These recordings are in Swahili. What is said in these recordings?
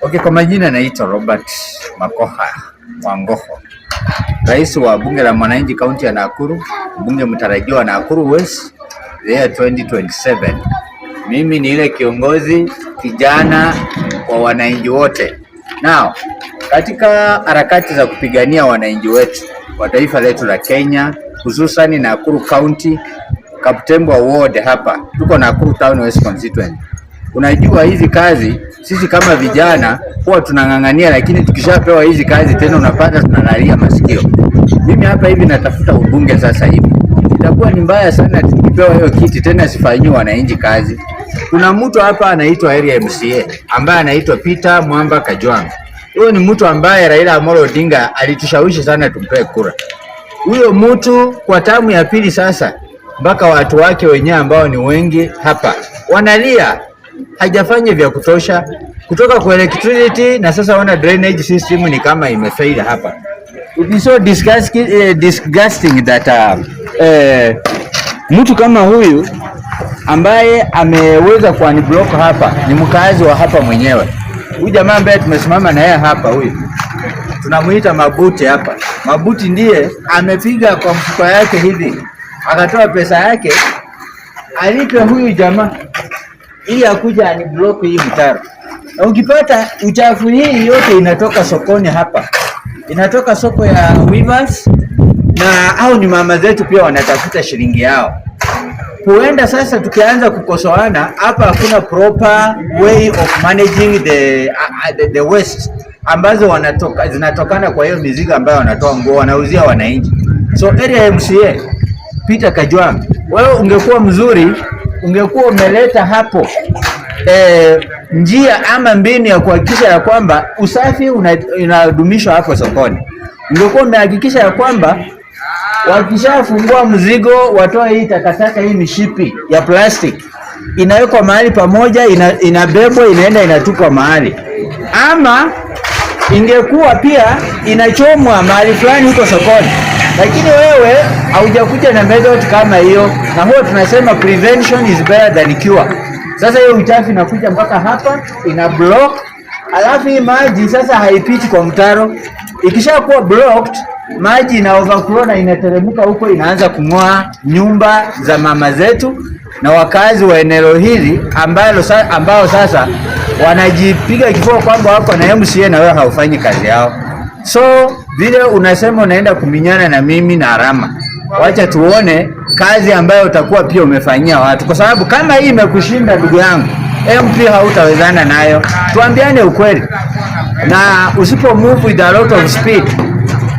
Okay, kwa majina naitwa Robert Makoha Wangoho, rais wa bunge la mwananchi kaunti ya Nakuru, mbunge mtarajiwa wa Nakuru West the year 2027. Mimi ni ile kiongozi kijana wa wananchi wote. Now, katika harakati za kupigania wananchi wetu wa taifa letu la Kenya, hususani Nakuru County, Kaptembwa Ward hapa tuko Nakuru Town West Constituency. Unajua hizi kazi sisi kama vijana huwa tunang'ang'ania, lakini tukishapewa hizi kazi tena unapata tunalalia masikio. Mimi hapa hivi natafuta ubunge sasa hivi, itakuwa ni mbaya sana tukipewa hiyo kiti tena sifanyii wananchi kazi. Kuna mtu hapa anaitwa area MCA ambaye anaitwa Peter Mwamba Kajwang. Huyo ni mtu ambaye Raila Amolo Odinga alitushawishi sana tumpee kura. Huyo mtu kwa term ya pili sasa, mpaka watu wake wenyewe ambao ni wengi hapa wanalia hajafanya vya kutosha kutoka kwa electricity, na sasa wana drainage system ni kama imefail hapa. It is so disgusting that mtu kama huyu ambaye ameweza kuunblock hapa ni mkazi wa hapa mwenyewe. Huyu jamaa ambaye tumesimama na yeye hapa, huyu tunamuita Mabuti hapa. Mabuti ndiye amepiga kwa mfuko yake hivi, akatoa pesa yake alipe huyu jamaa ili akuja unblock hii mtaro. Na ukipata uchafu hii yote inatoka sokoni hapa, inatoka soko ya Weavers, na au ni mama zetu pia wanatafuta shilingi yao. Huenda sasa tukianza kukosoana hapa, hakuna proper way of managing the waste ambazo wanatoka zinatokana kwa hiyo mizigo ambayo wanatoa nguo wanauzia wananchi. So area MCA Peter Kajwang, wewe ungekuwa mzuri, ungekuwa umeleta hapo njia ama mbinu ya kuhakikisha ya kwamba usafi unadumishwa hapo sokoni. Ungekuwa umehakikisha ya kwamba wakishafungua mzigo watoe hii takataka, hii mishipi ya plastic inawekwa mahali pamoja, inabebwa inaenda inatupwa mahali, ama ingekuwa pia inachomwa mahali fulani huko sokoni, lakini wewe haujakuja na method kama hiyo, na huwa tunasema prevention is better than cure. Sasa hiyo uchafu inakuja mpaka hapa ina block, alafu hii maji sasa haipiti kwa mtaro. Ikishakuwa blocked, maji ina overflow na inateremka huko, inaanza kung'oa nyumba za mama zetu na wakazi wa eneo hili ambao sasa wanajipiga kifua kwamba wako na MCA na wewe haufanyi kazi yao. So vile unasema unaenda kuminyana na mimi na Arama, wacha tuone kazi ambayo utakuwa pia umefanyia watu, kwa sababu kama hii imekushinda ndugu yangu, MP hautawezana nayo. Tuambiane ukweli, na usipo move with a lot of speed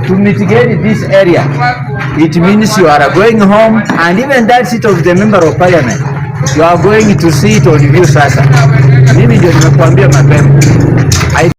to mitigate this area, it means you are going home, and even that seat of the member of parliament you are going to see it on view. Sasa mimi ndio nimekuambia mapema.